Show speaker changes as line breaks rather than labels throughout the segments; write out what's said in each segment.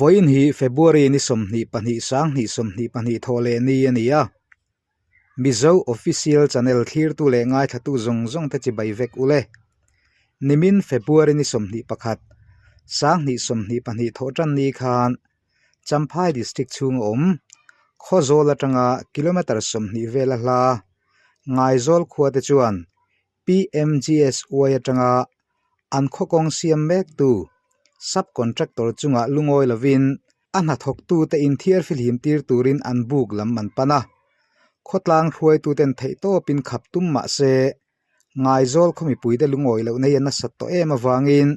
Vawiin hi February ni 22 2022 thawh leh ni a ni a. Mizo Official Channel thlirtu leh ngaithlatu zawng zawng te chibai vek u le. Nimin February ni 21 2022 thawh tan ni khan Champhai District chhung a awm Khawzawl atanga kilometre 20 vela hla Ngaizawl khua te chuan PMGSY atanga an khawkawng siam mektu sub-contractor chungah lungawi lovin a hnathawktute inthiar fihlim tir turin an buk lam an pan a. Khawtlang hruaituten theihtawpin khap tum mah se, Ngaizawl khaw mipuite lungawi lohna hi a nasat tawh em avangin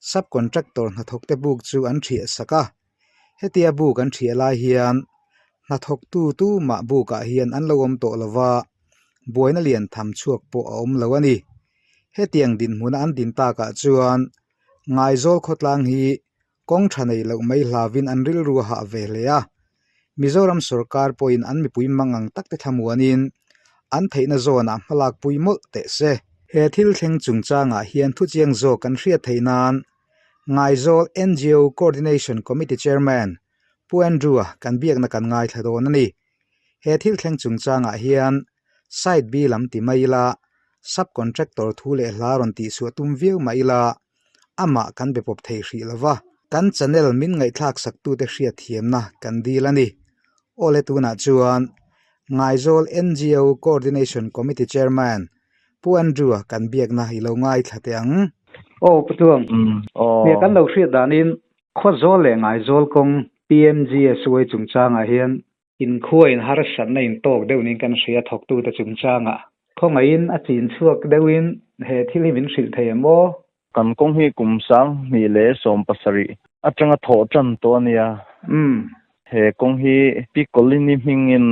sub-contractor hnathawkte buk chu an thiah sak a. Hetia buk an thiah lai hian hnathawktu tumah bukah hian an lo awm tawh lova, buaina lian tham chhuak pawh a awm lo a ni. Hetiang dinhmuna an din takah chuan Ngaizawl khawtlang hi kawng tha nei loh mai hlauhin an rilru a hah ve hle a. Mizoram sorkar pawhin an mipui mang ang tak te thlamuanin an theihna zawnah hmalak pui mawlh teh se. He thil thleng chungchangah hian thuchiang zawk kan hriat theih nan Ngaizawl NGO Coordination Committee Chairman Pu Andrew-a kan biakna kan ngaithla dawn a ni. He thil thleng chungchangah hian site B lam ti mai ila, sub-contractor thu leh hla rawn tihchhuah tum viau mah ila, amah kan be pawp thei hrih lo va. Kan channel min ngaihthlak saktute hriatthiamna kan dil a ni. Awle tunah chuan Ngaizawl NGO Coordination Committee Chairman Pu Andrew-a kan biakna i lo ngaithla teh ang.
Aw Pu Tluang, nia kan lo hriat danin Khawzawl leh Ngaizawl kawng PMGSY chungchangah hian Inkhua in harsatna in tawk deuh niin kan hria thawktute chungchangah. Khawngaihin a chin chhuak deuhin he thil hi min hrilh thei em aw?
Kan kawng hi kum 2017 atanga thawh tan tawh a nia. He kawng hi Pi Colini hmingin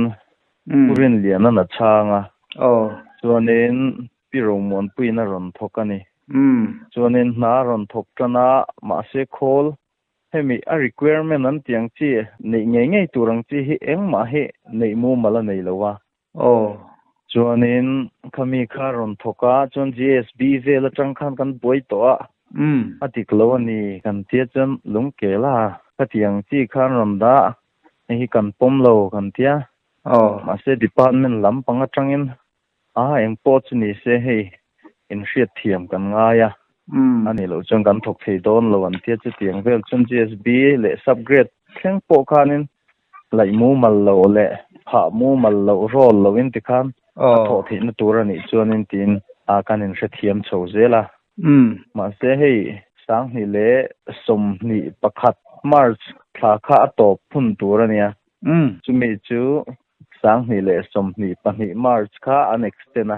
Pu Rinliana na chhang a. Chuanin Pi Romuanpuiin a rawn thawk a ni. Chuanin hna a rawn thawk tan a, mahse khawl Hemi a requirement an tih ang chi, neih ngei ngei tur ang chi hi engmah hi neih mumal a nei lo a.
Aw.
Chuanin khami kha rawn thawk a, chuan GSB vel atang khan kan buai tawh a.
Umm.
A dik lo a ni kan tia chuan lungkel a, khati ang chi khan rawn dah, hei hi kan pawm lo kan tia.
Aw.
Mahse department lampang atangin A eng pawh chu ni se hei inhriat thiam kan ngai a, a nih loh chuan kan thawk thei dawn lo an tia chutiang vel chuan GSB leh sub-grade thleng pawh khanin laih mumal loh leh phah mumal loh roll lohin tikhan a thawh theihna tur a nih chuanin tiin kan inhrethiam chho zel a. Mahse hei 2021 March thla kha a tawp hun tur a nia, chumi chu 2022 March kha an extend a.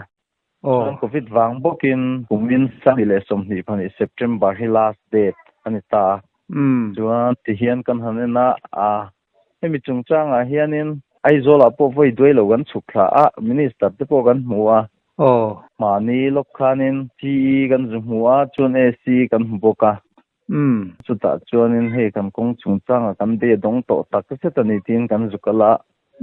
Chuan Covid vang bawkin kumin 2022 September hi last date a ni ta a. Chuan tihian kan han en a, a hemi chungchangah hianin Aizawlah pawh vawi duai lo kan chhuk thla a, Minister te pawh kan hmu a. Mahni lawk khanin CE kan zu hmu a, chuan AC kan hmu bawk a.
Umm.
Chutah chuanin hei kan kawng chungchangah kan be dawng tawh tak zet a ni tiin kan zuk a la.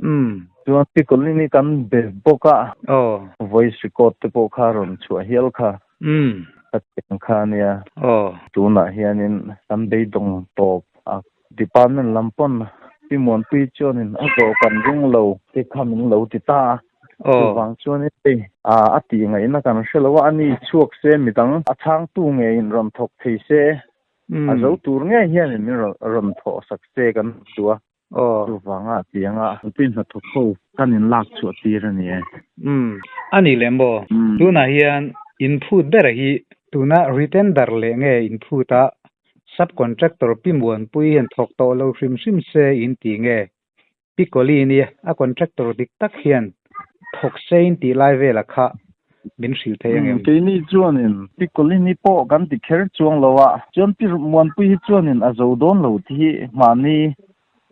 Umm.
Chuan Picolini kan be bawk a.
Aw.
Voice record te pawh kha rawn chhuah hial kha.
Umm.
Ka tiang kha a nia.
Aw.
Tunah hianin kan beidawng tawp a. Department lam pawn Pi Muanpui chuanin a zawh kan ring lo te kha min lo ti ta a. Chuvang chuan hei a tih ngaihna kan hre lo a, ani chhuak se midang a chhangtu ngeiin rawn thawk thei se, a zo tur ngei hianin min rawn thawh sak se kan duh a. Chuvanga tianga nupui hnathawk ho kan in lak chhuah tir a ni e.
Umm a ni leh maw? Tunah hian inphut ber hi tuna retender leh nge inphut a sub-contractor Pi Muanpui hian thawk tawh lo hrim hrim se in ti nge? Pi Colleen-i a contractor dik tak hian thawk sein tih lai velah kha min hrilh thei ang em?
Keini chuanin Pi Colleen-i pawh kan ti kher chuang lo a, chuan Pi Muanpui hi chuanin a zo dawn lo tih hi mahni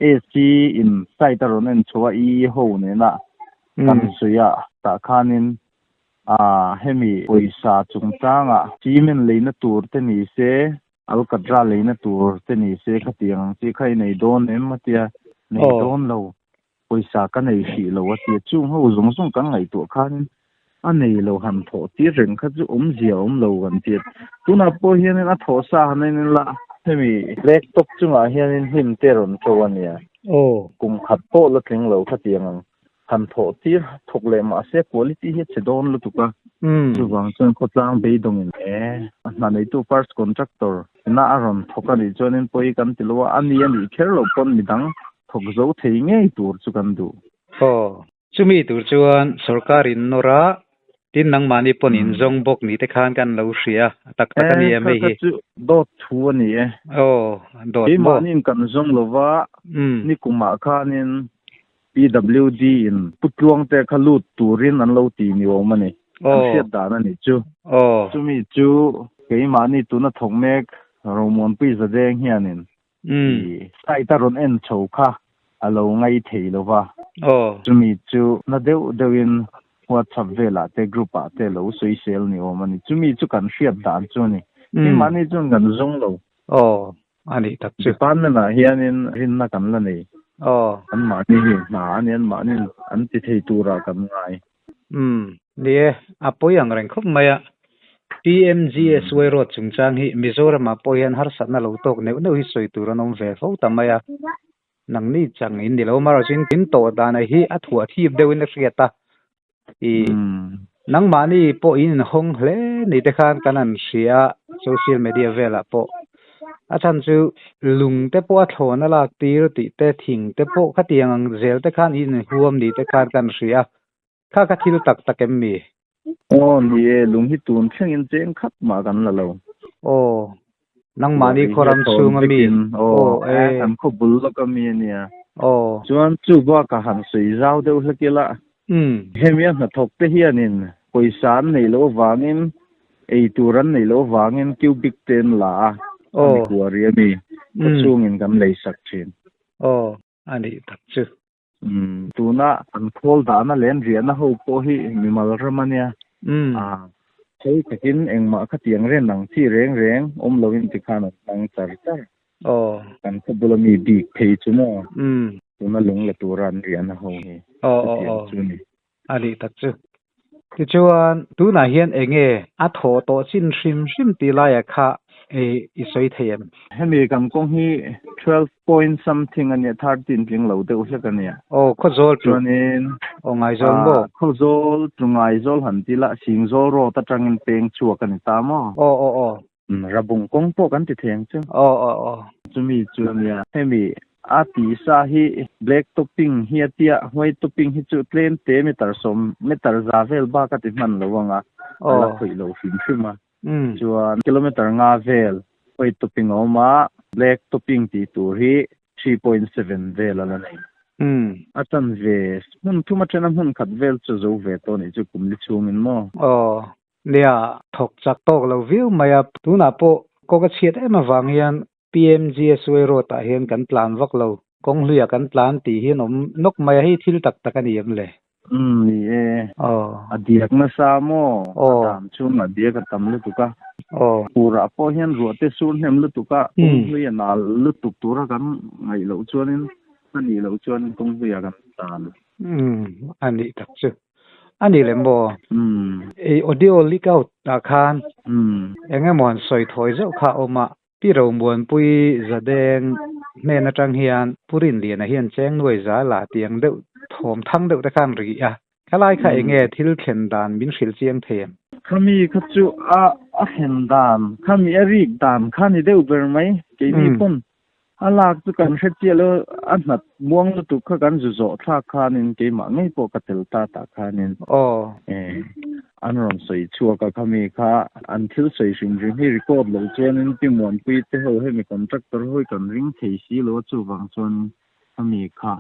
AC in site a rawn en chho a, i ho nena kan sawi a, tah khanin hemi pawisa chungchangah cement leina tur te ni se, Alkatra leina tur te ni se khatiang ang chi kha i nei dawn em a tia, nei dawn lo, pawisa ka nei hrih lo a tia, chung ho zawng zawng kan ngaihtuah khanin a nei lo han thawh tir reng kha chu awmzia a awm lo kan tia, tunah pawh hianin a thawh sa han en ila Hemi black top chungah hianin hnim te rawn ṭo a nia.
Aw.
Kum khat pawh la tling lo khatiang ang han thawh tir thawk leh mahse quality hi a chhe dawn lutuk a. Chuvang chuan khawtlang beidawngin e a hna neitu first contractor ina a rawn thawk a nih chuanin pawi kan ti lo a, a ni a nih kher loh pawn midang thawk zo thei ngei tur chu kan duh.
Aw. Chumi tur chuan sorkar in nawr a, tin nangmahni pawn in zawng bawk ni te khan kan lo hria a, tak tak a ni em hei hi?
Kha chu dawt thu a ni e.
Aw, dawt maw?
Keimahniin kan zawng lo va, nikumah khanin PWD in Pu Tluangte kha lut turin an lo ti ni awm a ni. An hriat dan a nih chu. Chumi chu keimahni tuna thawk mek Romuanpui Zadeng hianin site a rawn en chho kha a lo ngai thei lo va. Chumi chu na deuh deuhin WhatsApp velah te group ah te lo sawisel ni awm a ni. Chumi chu kan hriat dan chu a ni. Keimahni chuan kan zawng lo.
A nih tak chu.
Department ah hianin rinna kan la nei.
Aw.
Anmahni hi hna a ni, anmahni an ti thei turah kan ngai.
Umm, ni e, a pawi ang reng khawp mai a. PMGSY road chungchang hi Mizoramah pawh hian harsatna lo tawk neuh neuh hi sawi tur an awm ve fo ta mai a. Nangni chang in ni lo amaherawhchu in in tawh dan hi a thuah thip deuhin a hriat a. I nangmahni pawh in inhawng hle ni te khan kan han hria a social media velah pawh. A chhan chu lung te pawh a thlawn a lak tir tih te thing te pawh khatiang ang zel te khan in inhuam ni te khan kan hria a. Kha kha thil tak tak em mi?
Aw ni e, lung hi tun thlengin cheng khat mah kan la lo.
Aw, nangmahni khawram chhunga mi?
Aw e, kan khaw bul lawk a mi a nia.
Aw.
Chuan chu bakah han sawi zau deuh hlek ila. Hemi a hnathawk te hianin pawisa an neih loh avangin, ei tur an neih loh avangin cubic te an la a, a ni kuari a mi, khawchhungin kan lei sak thin.
Aw, a nih tak chu.
Umm tuna an khawl dahna leh an riahna ho pawh hi mimal ram a nia. Ah phei takin engmah khatiang ren ang chi reng reng awm loin tikhan an hmang char char.
Aw.
Kan khaw bula mi bik phei chu maw. Tuna lung la tura an riahna ho hi khatiang chu a ni.
A nih tak chu. Tichuan, tunah hian eng nge a thawh tawh chin hrim hrim tih laiah kha i sawi thei em?
Hemi kan kawng hi 12 point something a nia, 13 tling lo deuh hlek a nia.
Aw, Khawzawl chu.
Chuanin,
Aw, Ngaizawl maw?
Khawzawl chu Ngaizawl han ti la, Singzawl road atangin peng chhuak a ni ta maw?
Aw, aw, aw.
Rabung kawng pawh kan ti thei ang chu.
Aw aw aw.
Chumi chu a nia. Hemi a tisa hi black topping hi a tia, white topping hi chu tlem te meter sawm meter za vel bak a ti hman lo ang a, a la khawih lo hrim hrim a. Chuan kilometer nga vel white topping a awm a, black topping tih tur hi 3.7 vel a la nei. A chanve hmun thum atana hmun khat vel chu zo ve tawh a nih chu kum li chhungin maw?
Aw. Nia, thawk chak tawk lo viau mai a, tunah pawh kawng a chhiat em avang hian PMGSY road ah hian kan tlan vak lo, kawng hluiah kan tlan tih hi an awm nawk mai a, hei thil tak tak a ni em le?
Umm ni e,
Aw.
a diak nasa maw?
Aw.
A dam chhung a diak a tam lutuk a.
Aw.
Furah pawh hian ruah te sur hnem lutuk a, kawng hlui a nal lutuk tura kan ngaih loh chuanin a nih loh chuanin kawng hluiah kan tlan.
Umm a nih tak chu. A ni leh maw? Ei audio leak out ah khan eng emaw han sawi thawi zeuh kha a awm a, Pi Romuanpui Zadeng hnen atang hian Pu Rinliana hian cheng nuai za la tiang deuh thawm thang deuh te khan ri a, khalai kha eng nge thil thlen dan min hrilh chiang thei em?
Khami kha chu a a thlen dan, khami a rik dan kha ni deuh ber mai, keini pawn A lak chu kan hre chiah lo, a hnat muang lutuk kha kan zu zawh thlak khanin keimah ngei pawh ka tel ta tah khanin an rawn sawi chhuak a, khami kha an thil sawi hrim hrim hi record loh chuanin Pi Muanpui te ho hemi contractor ho hi kan ring thei si lo a, chuvang chuan khami kha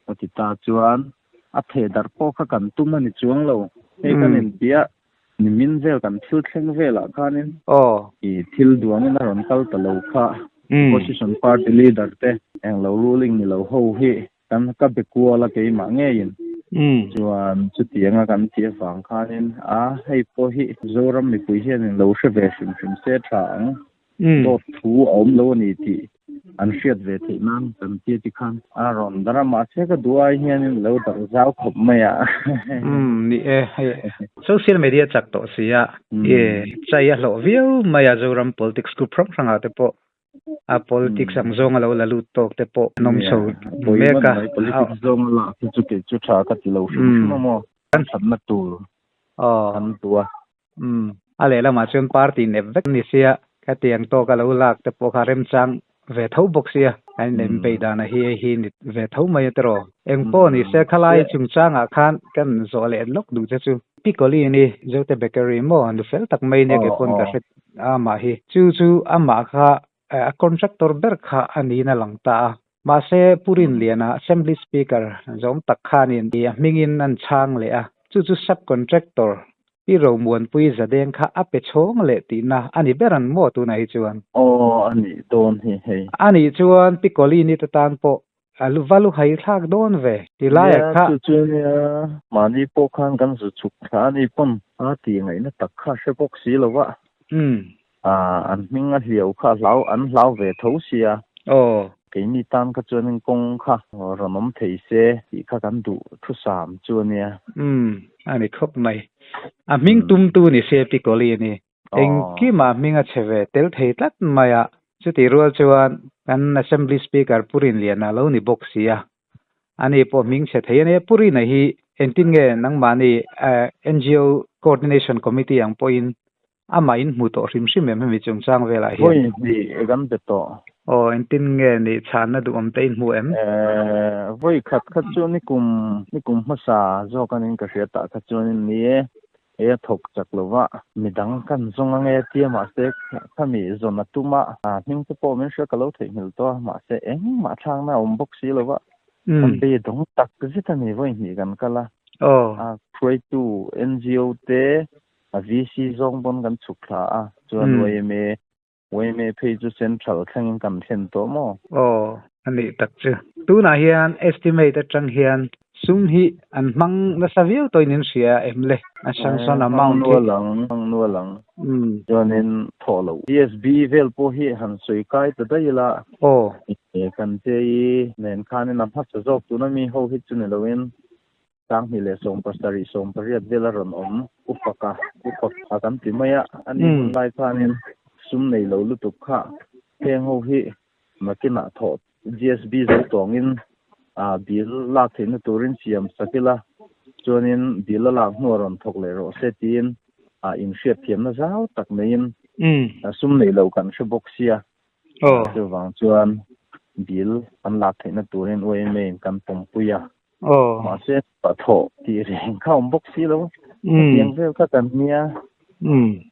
ka ti ta chuan a theh darh pawh kha kan tum a ni chuang lo, hei kan inpiah Nimin vel kan thil thleng velah khanin i thil duangin a rawn kal ta lo kha. Opposition party leader te englo ruling ni lo ho hi kan ka be kual a keimah ngeiin. Chuan chutianga kan tih avang khanin a hei pawh hi Zoram mipui hianin lo hre ve hrim hrim se tha ang. Dawt thu a awm lo a ni tih an hriat ve theih nan kan tia ti khan a rawn dar a, mahse ka duh ai hianin lo darh zau khawp mai a.
Umm ni e, hei social media chak tawh si a, e chai a hlawh viau mai a Zoram politics group hrang hrangah te pawh. A politics ang zawnga lo la lut tawk te pawh an awm chho mek a.
Politics zawnga lak hi chu kei chu tha ka ti lo hrim hrim a maw? Kan thatna tur kan duh a.
Umm. A lehlamah chuan party nep vek ni sia, khatiang tawka lo lak te pawh kha remchang ve tho bawk sia, an in beih dana hi hei hi ni ve tho mai a tiraw. Engpawh ni se khalai chungchangah khan kan zawh leh lawk duh che chu. Pi Colleen-i Zote Bakery maw nu fel tak mai nia kei pawn ka hre amah hi. Chu chu amah kha a contractor ber kha a niin a lang ta a. Mahse Pu Rinliana Assembly Speaker zawm tak khanin a hmingin an chhang leh a, chu chu sub-contractor Pi Romuanpui Zadeng kha a pe chhawng leh tihna a ni ber an maw tunah hi chuan?
Aw, a nih dawn hi hei.
A nih chuan Pi Colleen-i te tan pawh a va lu hai thlak dawn ve ti laiah
Nia,
kha.
chu chu nia, mahni pawh khan kan zu chhuk thla a ni pawn a tih ngaihna tak kha a hre bawk si lo va.
Umm.
An hming a hliau kha a hlau, an hlau ve tho sia.
Aw.
Keini tan kha chuanin kawng kha rawn awm thei se tih kha kan duh thusam chu a nia.
Umm, a ni khawp mai. A hming tumtu ni se Pi Kawli a ni. Engkimah hming a che ve tel thei tlat mai a. Chutih rual chuan kan Assembly Speaker Pu Rinliana lo ni bawk si a. Ani pawh hming chhe thei a nia. Pu Rina hi engtin nge nangmahni NGO Coordination Committee ang pawhin Amah in hmu tawh hrim hrim em hemi chungchang velah hian?
Vawi hnih kan be tawh.
Aw, engtin nge nih chhanna duhawm te in hmu em?
Eh, vawi khat kha chu nikum, nikum hmasa zawk anin ka hria tah kha chuanin ni e, hei a thawk chak lo va, midang kan zawng ange tia mahse khami zawn a tum a, hming te pawh min hria ka lo theihnghilh tawh a, mahse engmah thlakna a awm bawk si lo va, kan be dawng tak zet a ni vawi hnih kan kal a, a hruaitu NGO te A VC zawng pawn kan chhuk thla a, chuan yma, yma phei chu Central thlengin kan thlen tawh maw?
Aw, a nih tak chu. Tunah hian estimate atang hian sum hi an hmang nasa viau tawhin in hria em le? A sanction amount hi.
Hmang nual ang, hmang nual ang. Chuanin thawh loh. DSB vel pawh hi han sawi kai ta daih ila.
Aw.
Kan JE nen khanin a hmasa zawk tuna mi ho hi chu ni loin Sanghnih leh sawmpasarih sawmpariat vel a rawn awm Upaka, Upaka kan ti mai a, a ni hun lai khanin sum nei lo lutuk kha heng ho hi nakinah thawh GSB zo tawngin bill lak theihna turin siam sak ila, chuanin bill a lak hnuah rawn thawk leh rawh se tiin inhriatthiamna zau tak neiin sum nei lo kan hre bawk sia. Chuvang chuan bill kan lak theihna turin YMA in kan pawmpui a. Mahse pathawh tih reng kha awm bawk si lo. Hetiang vel kha kan nia.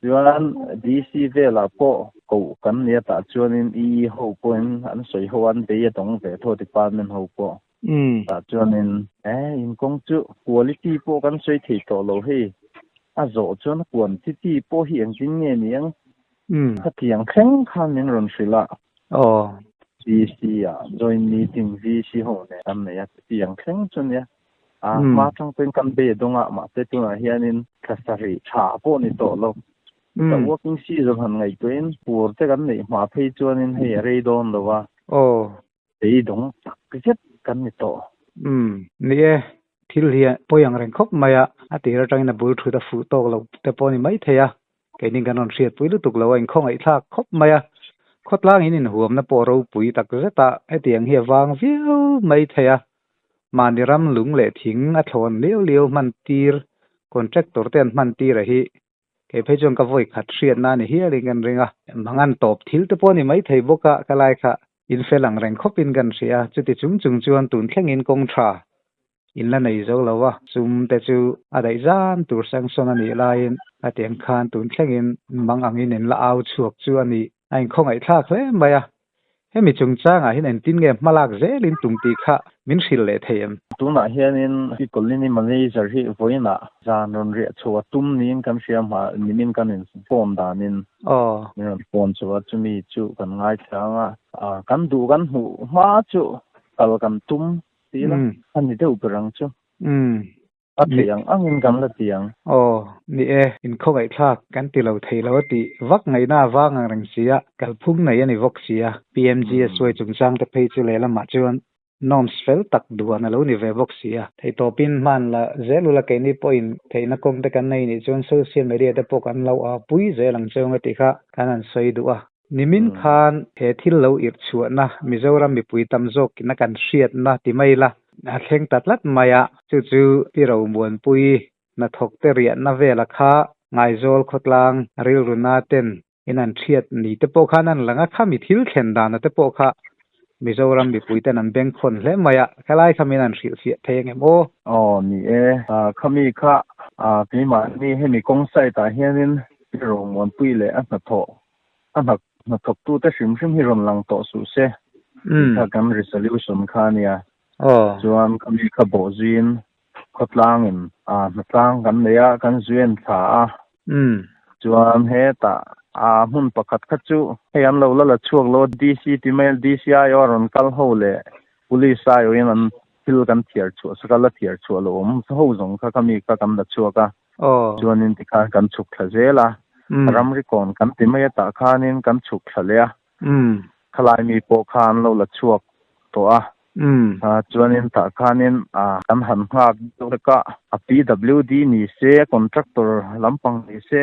Chuan DC velah pawh koh kan nia tah chuanin EE ho pawhin an sawi ho a, an bei a dawng ve tho department ho pawh. Tah chuanin eh inkawng chu quality pawh kan sawi thei tawh lo hei. A zawh chuan quantity pawh hi engtin nge ni ang? Khatiang thleng khan min rawn hrilh a. VC ah joint meeting VC ho nen kan nei a, chutiang thleng chu nia. A hma atang pawhin kan bei a dawng a, mahse tunah hianin thla sarih tha pawh ni tawh lo. Chutah working season han ngaihtuahin fur te kan neih hma phei chuanin hei a rei dawn lo a. Beidawng tak zet kan ni tawh.
Umm, ni e, thil hi a pawi ang reng khawp mai a, a tir atangin a bul thut a fuh tawk lo te pawh a ni maithei a, keini kan rawn hriatpui lutuk lo a, inkhawngaihthlak khawp mai a, khawtlang in inhuamna pawh ropui tak zet a, hetiang hi a vang viau maithei a, mahni ram lung leh thing a thlawn liau liau hman tir, contractor te an hman tir a hi Kei phei chuan ka vawi khat hriatna a ni hialin kan ring a, mangan tawp thil te pawh a ni maithei bawk a, ka lai kha in fel ang reng khawpin kan hria a, chuti chung chung chuan tun thlengin kawng tha in la nei zo lo a, sum te chu a daih zan tur sanction a nih laiin hetiang khan tun thlengin mang angin in la au chhuak chu a nih a inkhawngaihthlak hle mai a. Hemi chungchangah hian engtin nge hmalak zelin tum tih kha min hrilh leh thei em?
Tunah hianin hi colony manager hi vawiinah zan rawn riah chho a tum niin kan hria hma nimin kan in phone danin min rawn phone chho a, chumi chu kan ngaithla ang a, kan duh kan hmuh hma chu kal kan tum tih ila a ni deuh ber ang chu. A thei ang angin kan la ti ang.
Aw, ni e, inkhawngaihthlak kan ti lo thei lo a tih vak ngaihna a vang ang reng si a, kalphung nei a ni bawk si a. PMGSY chungchang te phei chu lehlamah chuan norms fel tak duan a lo ni ve bawk si a. Theihtawpin hman la zel ula keini pawhin theihna kawng te kan nei nih chuan social media te pawh kan lo a pui zel ang cheu ang a tih kha kan han sawi duh a. Nimin khan he thil lo irh chhuahna Mizoram mipui tam zawkin a kan hriatna ti mai la, a thleng ta tlat mai a, chu chu Pi Romuanpuii hnathawk te riahna vela kha Ngaizawl khawtlang rilruna ten in an hriat ni te pawh khan an lang a, khami thil thlen dana te pawh kha Mizoram mipui ten an bengkhawn hle mai a, helai kha min an hrilhfiah thei angem aw?
Aw ni e, khami kha keimahni hemi kawng site ah hianin Pi Romuanpuii leh a hnathawh a hnathawktute hrim hrim hi rawn lang tawh suh se tih kha kan resolution kha a nia. Chuan khami kha bawhzuiin khawtlangin hnatlang kan nei a, kan zuen thla a. Chuan hetah hmun pakhat kha chu hei an lo la la chhuak lo a, DC ti mai a, DCIO a rawn kal ho leh Police aiawhin an thil kan thiar chhuah sak a, la thiar chhuah lo awm ho zawng kha khami kha kan la chhuak a. Chuanin tikhan kan chhuk thla zel a, ramri kawn kan ti mai a tah khanin kan chhuk thla leh a. Khalai mi pawh kha an lo la chhuak tawh a. Chuanin tah khanin kan han nghak deuh hlek a, a PWD ni se, a contractor lampang ni se,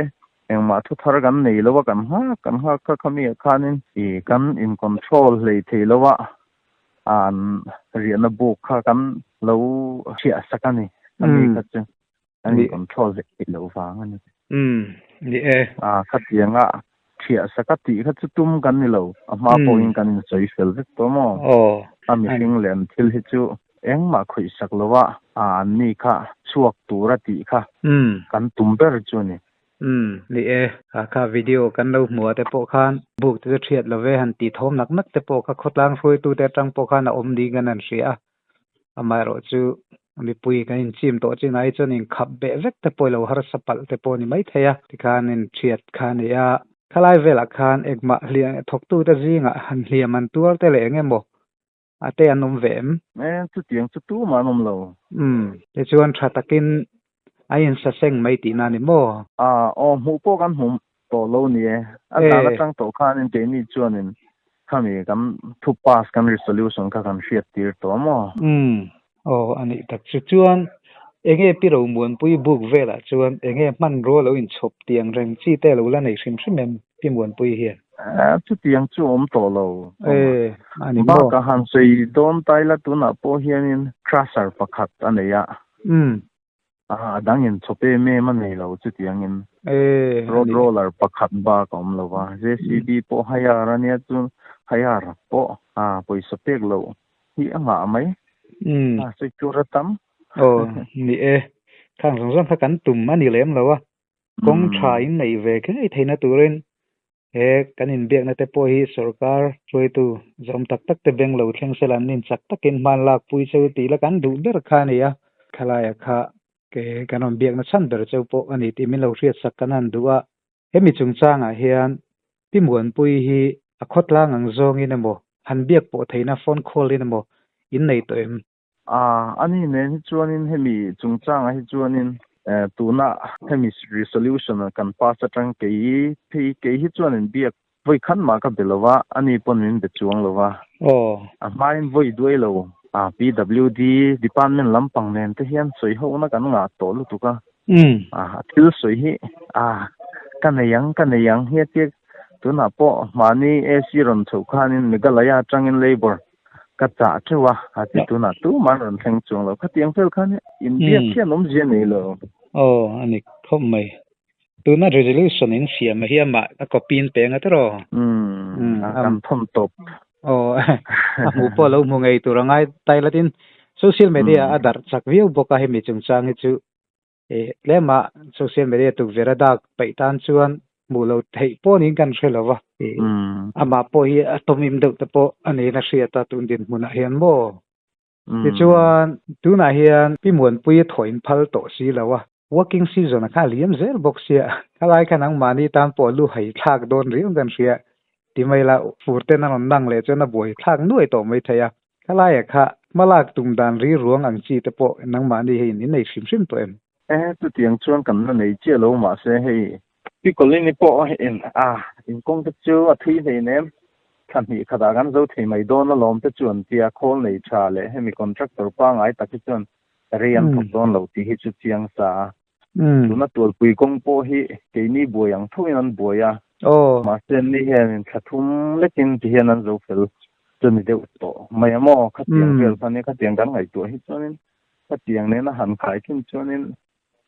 engmah thu thar kan nei lo a, kan nghak kan nghak kha khami ah khanin kan in control hlei thei lo a, an riahna buk kha kan lo hriah sak a ni, khami kha chu. An in control hlek theih loh vang a ni.
Umm, ni e.
A, khatianga thiah sak a tih kha chu tum kan ni lo. A hma pawhin kan insawi fel vek tawh maw?
Aw.
A mihring leh an thil hi chu engmah khawih sak lo a, a anni kha chhuak tur a tih kha kan tum ber chu a ni.
Umm, ni e. A, kha video kan lo hmuh ah te pawh khan buk te chu thiat lo ve han tih thawm nak nak te pawh kha khawtlang hruaitute atang pawh khan a awm ding kan han hria a. Amaherawh chu mipui kan inchim tawh chin ai chuan inkhap beh vek te pawh ilo harsa palh te pawh a ni maithei a, tikhan inhriat kha a ni a. Khalai velah khan engmah hliam thawktute zingah han hliam an tuar te leh eng emaw a te an awm ve em?
E, chutiang chu tumah an awm lo.
Umm, tichuan tha takin a insaseng mai tihna a ni maw?
A, aw hmuh pawh kan hmu tawh lo ni e. A zan atang tawh khanin keini chuanin khami kan thu pass kan resolution kha kan hriat tir tawh a maw?
Umm, aw a nih tak chu. Chuan enge Pi Romuanpui buk velah chuan enge hmanrua lo inchhawp tiang reng chi te lo la nei hrim hrim em Pi Muanpui hian?
Chutiang chu awm tawh lo.
E, a ni maw?
Bakah han sawi dawn ta ila tunah pawh hianin crusher pakhat a nei a.
Umm.
A dang in chhawp em em a nei lo chutiangin
E, a
road
ni.
roller pakhat bak a awm lo va, JCB pawh hire a nia chu hire pawh a pawisa pek loh hi a ngah mai.
Umm.
A sawi tur a tam.
Aw, ni e. Khang zawng zawng kha kan tum a ni lem lo a. Kawng tha in neih ve ngei theihna turin He kan inbiakna te pawh hi sorkar hruaitu zawm tak tak te beng lo thleng sela an inchak takin hman lak pui cheu tih la kan duh ber kha a ni a. Khalaia kha ke kan rawn biakna chhan ber cheu pawh a ni tih min lo hriatsak kan han duh a. Hemi chungchangah hian Pi Muanpuii hi a khawtlang ang zawngin emaw, han biak pawh theihna phone call in emaw in nei tawh em?
A, ani nen hi chuanin hemi chungchangah hi chuanin tuna hemi resolution kan pass atang kei phei kei hi chuanin biak vawi khan mah ka be lo va, ani pawn min be chuang lo va.
Aw.
A hmain vawi duai lo. A, PWD department lampang nen te hian sawi ho na kan ngah tawh lutuk a. A, thil sawi hi a, ka nei ang, ka nei ang hi a tia tunah pawh mahni AC rawn chhoh khanin Meghalaya atangin labour Ka chah teuh a, a ti tunah tumah an rawn thleng chuang lo. Khatiang fel khan inbiak hian awmzia nei lo.
Aw, a ni khawp mai. Tuna resolution in siam hi amah a copy in peng a tiraw?
Umm, a kan thawn tawp.
Aw, a hmuh pawh lo hmu ngei tur a ngai tailatin social media a darh chak viau bawk a hemi chungchang hi chu. E tlema social media tukverh a dak paih tan chuan hmuh lo theih pawh niin kan hre lo va. E amah pawh hi a tawmim deuh te pawh a niin a hriat a tun dinhmunah hian maw. Tichuan tunah hian Pi Muanpuia thawh in phal tawh si lo a, working season a kha a liam zel bawk sia, khalai kha nangmahni tan pawh lu hai thlak dawn riau kan hria ti mai la, fur ten a rawn nang leh chuan a buai thlak nuai tawh mai thei a. Khalaia kha hmalak tum dan ri ruang ang chi te pawh nangmahni hi in nei hrim hrim tawh em?
E, chutiang chuan kan la nei chiah lo mahse hei Pi Colini pawh in a inkawng te chu a thui hlein em? Thla hnih khatah kan zo thei mai dawn alawm te chu an tia, khawl nei tha leh hemi contractor pangngai tak hi chuan rei an thawk dawn lo tih hi chu chiang sa a. Tuna tualpui kawng pawh hi keini buai ang thoin an buai a.
Aw.
Mahse anni hianin thla thum lekin ti hian an zo fel chu ni deuh tawh mai a maw? Khatiang vel kha nia, khatiang kan ngaihtuah hi chuanin khatiang nena han khai thin chuanin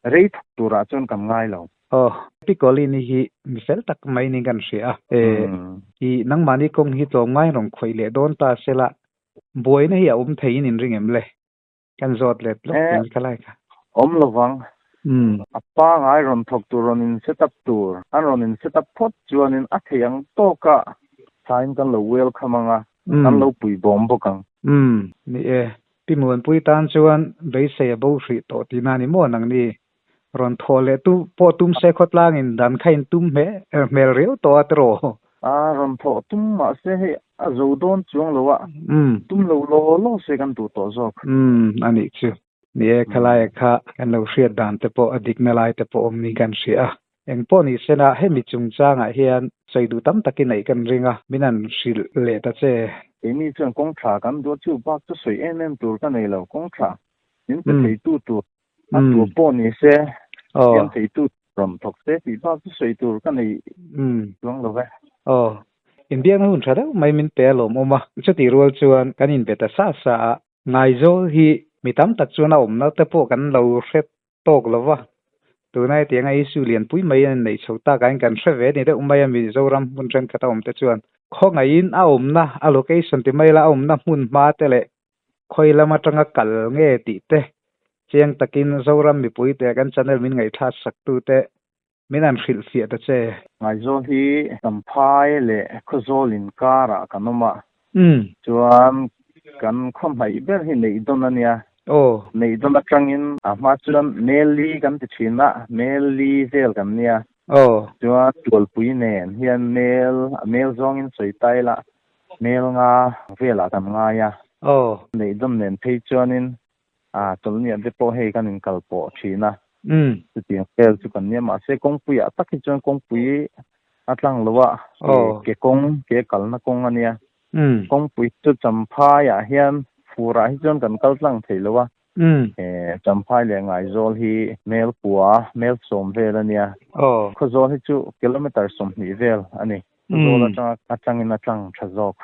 rei thawk turah chuan kan ngai lo.
Aw, Pi Colin-i hi mi fel tak mai niin kan hria a. E, i nangmahni kawng hi tlawmngai rawn khawih leh dawn ta sela, buaina hi a awm theiin inring em le? Kan zawt let lawk in ka lai kha.
Awm lovang. A pangai rawn thawk tur rawn in set up tur. An rawn in set up phawt chuanin a thei ang tawka thain kan lo welcome anga, kan lo pui bawm bawk ang.
Umm. Ni e. Pi Muanpui tan chuan beisei a bo hrih tawh tihna a ni maw nangni? Rawn thawh leh tu pawh tum se khawtlangin dan kha in tum hmel riau tawh a tiraw?
A rawn thawh tum mahse hei a zo dawn chuang lo a, tum lo law law se kan duh tawh zawk.
Umm a nih chu. Ni e, khalaia kha kan lo hriat dan te pawh a dikna lai te pawh awm niin kan hria a. Eng pawh ni sena hemi chungchangah hian sawi duh tam takin neih kan ring a, min han hrilh leh ta che.
Keini chuan kawng tha kan duh a, chu bak chu sawi em em tur ka nei lo, kawng tha min pe theitu tur A tur pawh ni se, siam theitu rawn thawk se tih bak chu sawi tur ka nei chuang lo ve.
Aw, inbiakna hun tha deuh mai min pe a lawmawm a. Chutih rual chuan kan inbe ta sa sa a, Ngaizawl hi mi tam tak chuan a awmna te pawh kan lo hre tawk lo va. Tuna hetianga issue lianpui mai a neih chho tak ah hian kan hre ve ni deuh mai a, Mizoram hmun thenkhat a awm te chuan khawngaihin a awmna, a location ti mai la a awmna hmun hma te leh Khawi lam atanga kal nge tih te, chiang takin Zoram mipuite kan channel min ngaihthlak saktute min han hrilhfiah ta che.
Ngaizawl hi Champhai leh Khawzawl inkarah kan awm a, chuan kan khaw hnaih ber hi Neihdawn a nia. Neihdawn atangin a hma chuan Meli kan ti thin a, Meli vel kan nia. Chuan Tualpui nen hian Mel, a mel zawngin sawi ta ila Hmel nga velah kan ngai a.
Aw.
Neihdawm nen phei chuanin a chawlhniah te pawh hei kan inkal pawh thin a.
Umm.
Chutiang vel chu kan nia mahse kawngpuiah tak hi chuan kawngpui a tlang lo a.
Aw.
Ke kawng, ke kalna kawng a nia.
Umm.
Kawngpui chu Champhaiah hian furah hi chuan kan kal tlang thei lo a.
Umm.
Champhai leh Ngaizawl hi mel kua, mel sawm vel a nia.
Aw.
Khawzawl hi chu kilometre 20 vel a ni. Khawzawl atanga a tangin a tlang tha zawk.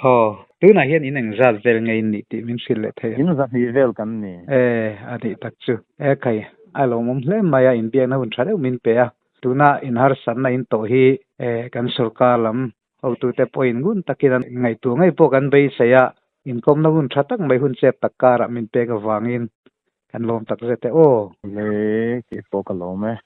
Aw. Tunah hian in engzat vel nge in nih tih min hrilh leh thei a?
In zahnih vel kan ni.
E, a nih tak chu. E khai, a lawmawm hle mai a, inbiakna hun tha deuh min pe a. Tuna inharsatna in tawh hi e kan sorkar lam hotute pawhin ngun takin an ngaihtuah ngei pawh kan beisei a, inkawmna hun tha tak mai hun chep tak karah min pek avangin kan lawm tak zet e aw.
Le, keipawh ka lawm e.